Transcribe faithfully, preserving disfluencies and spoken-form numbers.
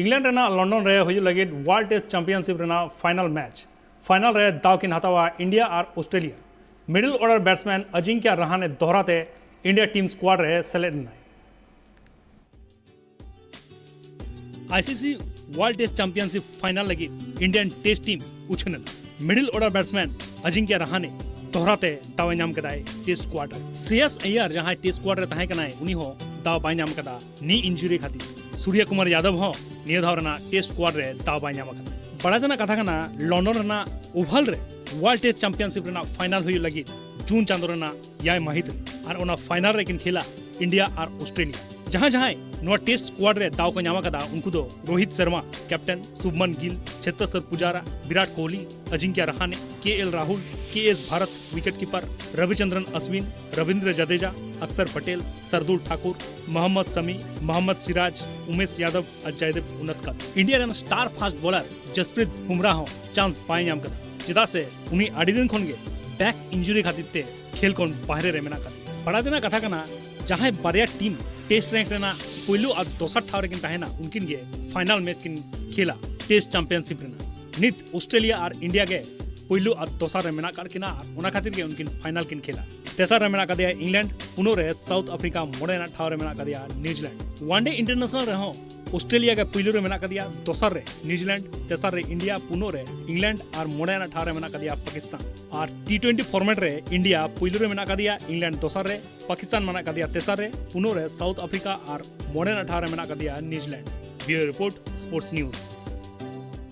England ᱨᱮᱱᱟᱜ London ᱨᱮ ᱦᱩᱭᱩᱜ ᱞᱟᱹᱜᱤᱫ ᱣᱟᱨᱞᱰ ᱴᱮᱥᱴ ᱪᱟᱢᱯᱤᱭᱟᱱᱥᱤᱯ ᱨᱮᱱᱟᱜ ᱯᱷᱟᱭᱱᱟᱞ ᱢᱮᱪ ᱯᱷᱟᱭᱱᱟᱞ ᱨᱮ ᱫᱟᱣ ᱠᱤᱱ ᱦᱟᱛᱟᱣᱟ ᱤᱱᱰᱤᱭᱟ ᱟᱨ ᱚᱥᱴᱨᱮᱞᱤᱭᱟ᱾ ᱢᱤᱰᱤᱞ ᱚᱨᱰᱟᱨ ᱵᱮᱴᱥᱢᱮᱱ ᱟᱡᱤᱝᱠᱭᱟ ᱨᱟᱦᱟᱱᱮ ᱫᱚᱦᱲᱟ ᱛᱮ ᱤᱱᱰᱤᱭᱟ ᱴᱤᱢ ᱥᱠᱣᱟᱰ ᱨᱮ ᱥᱮᱞᱮᱫ ᱮᱱᱟᱭ᱾ ᱟᱭᱥᱤᱥᱤ ᱣᱟᱨᱞᱰ ᱴᱮᱥᱴ ᱪᱟᱢᱯᱤᱭᱟᱱᱥᱤᱯ ᱯᱷᱟᱭᱱᱟᱞ ᱞᱟᱹᱜᱤᱫ ᱤᱱᱰᱤᱭᱟᱱ ᱴᱮᱥᱴ ᱴᱤᱢ ᱩᱪᱷᱟᱹᱱ ᱮᱱᱟ᱾ ᱢᱤᱰᱤᱞ ᱚᱨᱰᱟᱨ ᱵᱮᱴᱥᱢᱮᱱ ᱟᱡᱤᱝᱠᱭᱟ ᱨᱟᱦᱟᱱᱮ ᱫᱚᱦᱲᱟ ᱛᱮ ᱫᱟᱣ ᱮ ᱧᱟᱢ ᱠᱮᱫᱟᱭ ᱴᱮᱥᱴ ᱥᱠᱣᱟᱰ ᱨᱮ᱾ ᱥᱨᱮᱭᱟᱥ ᱟᱭᱭᱟᱨ, ᱡᱟᱦᱟᱸᱭ ᱴᱮᱥᱴ ᱥᱠᱣᱟᱰ ᱨᱮ ᱛᱟᱦᱮᱸ ᱠᱟᱱᱟᱭ, ᱩᱱᱤ ᱦᱚᱸ ᱫᱟᱣ ᱵᱟᱭ ᱧᱟᱢ ᱠᱟᱫᱟ ᱱᱤ ᱤᱱᱡᱩᱨᱤ ᱠᱷᱟᱹᱛᱤᱨ᱾ ᱥᱩᱨᱭᱟ ᱠᱩᱢᱟᱨ ᱭᱟᱫᱚᱵ ᱦᱚᱸ ᱱᱤᱭᱟᱹ ᱫᱷᱟᱣ ᱨᱮᱱᱟᱜ ᱴᱮᱥᱴ ᱥᱠᱣᱟᱰ ᱨᱮ ᱫᱟᱣ ᱵᱟᱭ ᱧᱟᱢ ᱟᱠᱟᱫᱟ᱾ ᱵᱟᱲᱟᱭ ᱛᱮᱱᱟᱜ ᱠᱟᱛᱷᱟ ᱠᱟᱱᱟ, ᱞᱚᱱᱰᱚᱱ ᱨᱮᱱᱟᱜ ᱳᱵᱷᱟᱞ ᱨᱮ ᱣᱟᱨᱞᱰ ᱴᱮᱥᱴ ᱪᱟᱢᱯᱤᱭᱟᱱᱥᱤᱯ ᱨᱮᱱᱟᱜ ᱯᱷᱟᱭᱱᱟᱞ ᱦᱩᱭᱩᱜ ᱞᱟᱹᱜᱤᱫ ᱡᱩᱱ ᱪᱟᱸᱫᱳ ᱨᱮᱱᱟᱜ ᱮᱭᱟᱭ ᱢᱟᱹᱦᱤᱛ ᱨᱮ, ᱟᱨ ᱚᱱᱟ ᱯᱷᱟᱭᱱᱟᱞ ᱨᱮᱠᱤᱱ ᱠᱷᱮᱞᱟ ᱤᱱᱰᱤᱭᱟ ᱟᱨ ᱚᱥᱴᱨᱮᱞᱤᱭᱟ᱾ ᱡᱟᱦᱟᱸ ᱡᱟᱦᱟᱸᱭ ᱱᱚᱣᱟ ᱴᱮᱥᱴ ᱥᱠᱣᱟᱰ ᱨᱮ ᱫᱟᱣ ᱠᱚ ᱧᱟᱢ ᱟᱠᱟᱫᱟ, ᱩᱱᱠᱩ ᱫᱚ Rohit Sharma captain, Shubman Gill, Cheteshwar Pujara, Virat Kohli, Ajinkya Rahane, K L Rahul, K S Bharat wicket keeper, Ravichandran Ashwin, Ravindra Jadeja, Axar Patel, Shardul Thakur, Mohammed Shami, Mohammed Siraj, Umesh Yadav ᱟᱨ ᱡᱚᱭᱫᱮᱵ ᱩᱱᱟᱫᱠᱚᱴ᱾ ᱤᱱᱰᱤᱭᱟ ᱨᱮᱱ star fast bowler Jasprit Bumrah ᱦᱚᱸ ᱪᱟᱱᱥ ᱵᱟᱭ ᱧᱟᱢ ᱠᱟᱫᱟ, ᱪᱮᱫᱟᱜ ᱥᱮ ᱩᱱᱤ ᱟᱹᱰᱤ ᱫᱤᱱ ᱠᱷᱚᱱ ᱜᱮ ᱵᱮᱠ ᱤᱱᱡᱩᱨᱤ ᱠᱷᱟᱹᱛᱤᱨ ᱛᱮ ᱠᱷᱮᱞ ᱠᱷᱚᱱ ᱵᱟᱦᱨᱮ ᱨᱮ ᱢᱮᱱᱟᱜ ᱠᱟᱫᱮᱭᱟ᱾ ᱵᱟᱲᱟᱭ ᱛᱮᱱᱟᱜ ᱠᱟᱛᱷᱟ ᱠᱟᱱᱟ, ᱡᱟᱦᱟᱸᱭ ᱵᱟᱨᱭᱟ ᱴᱤᱢ ᱴᱮᱥᱴ ᱨᱮᱝᱠ ᱨᱮᱱᱟᱜ ᱯᱩᱭᱞᱩ ᱟᱨ ᱫᱚᱥᱟᱨ ᱴᱷᱟᱶ ᱨᱮᱠᱤᱱ ᱛᱟᱦᱮᱱᱟ, ᱩᱱᱠᱤᱱ ᱜᱮ ᱯᱷᱟᱭᱱᱟᱞ ᱢᱮᱪ ᱠᱤᱱ ᱠᱷᱮᱞᱟ ᱴᱮᱥᱴ ᱪᱟᱢᱯᱤᱭᱟᱱᱥᱤᱯ ᱨᱮᱱᱟᱜ᱾ ᱱᱤᱛ ᱚᱥᱴᱨᱮᱞᱤᱭᱟ ᱟᱨ ᱤᱱᱰᱤᱭᱟ ᱜᱮ ᱯᱩᱭᱞᱩ ᱟᱨ ᱫᱚᱥᱟᱨ ᱨᱮ ᱢᱮᱱᱟᱜ ᱟᱠᱟᱫ ᱠᱤᱱᱟ, ᱟᱨ ᱚᱱᱟ ᱠᱷᱟᱹᱛᱤᱨ ᱜᱮ ᱩᱱᱠᱤᱱ ᱯᱷᱟᱭᱱᱟᱞ ᱠᱤᱱ ᱠᱷᱮᱞᱟ᱾ ᱛᱮᱥᱟᱨ ᱨᱮ ᱢᱮᱱᱟᱜ ᱟᱠᱟᱫᱮᱭᱟ ᱤᱝᱞᱮᱱᱰ, ᱯᱩᱱᱚᱜ ᱨᱮ ᱥᱟᱣᱩᱛᱷ ᱟᱯᱷᱨᱤᱠᱟ, ᱢᱚᱬᱮ ᱟᱱᱟᱜ ᱴᱷᱟᱶ ᱨᱮ ᱢᱮᱱᱟᱜ ᱟᱠᱟᱫᱮᱭᱟ ᱱᱤᱭᱩᱡᱤᱞᱮᱱᱰ᱾ ᱚᱣᱟᱱ ᱰᱮ ᱤᱱᱴᱟᱨᱱᱮᱥᱚᱱᱟᱞ ᱨᱮᱦᱚᱸ ᱚᱥᱴᱨᱮᱞᱤᱭᱟ ᱜᱮ ᱯᱩᱭᱞᱩ ᱨᱮ ᱢᱮᱱᱟᱜ ᱟᱠᱟᱫᱮᱭᱟ, ᱫᱚᱥᱟᱨ ᱨᱮ ᱱᱤᱭᱩᱡᱤᱞᱮᱱᱰ, ᱛᱮᱥᱟᱨ ᱨᱮ ᱤᱱᱰᱤᱭᱟ, ᱯᱩᱱᱚᱜ ᱨᱮ ᱤᱝᱞᱮᱱᱰ ᱟᱨ ᱢᱚᱬᱮ ᱟᱱᱟᱜ ᱴᱷᱟᱶ ᱨᱮ ᱢᱮᱱᱟᱜ ᱟᱠᱟᱫᱮᱭᱟ ᱯᱟᱠᱤᱥᱛᱟᱱ᱾ ᱟᱨ ᱴᱤ ᱴᱩᱭᱮᱱᱴᱤ ᱯᱷᱚᱨᱢᱮᱴ ᱨᱮ ᱤᱱᱰᱤᱭᱟ ᱯᱩᱭᱞᱩ ᱨᱮ ᱢᱮᱱᱟᱜ ᱟᱠᱟᱫᱮᱭᱟ, ᱤᱝᱞᱮᱱᱰ ᱫᱚᱥᱟᱨ ᱨᱮ, ᱯᱟᱠᱤᱥᱛᱟᱱ ᱢᱮᱱᱟᱜ ᱟᱠᱟᱫᱮᱭᱟ ᱛᱮᱥᱟᱨ ᱨᱮ, ᱯᱩᱱᱚᱜ ᱨᱮ ᱥᱟᱣᱩᱛᱷ ᱟᱯᱷᱨᱤᱠᱟ ᱟᱨ ᱢᱚᱬᱮ ᱟᱱᱟᱜ ᱴᱷᱟᱶ ᱨᱮ ᱢᱮᱱᱟᱜ ᱟᱠᱟᱫᱮᱭᱟ New Zealand. Bureau report, sports news.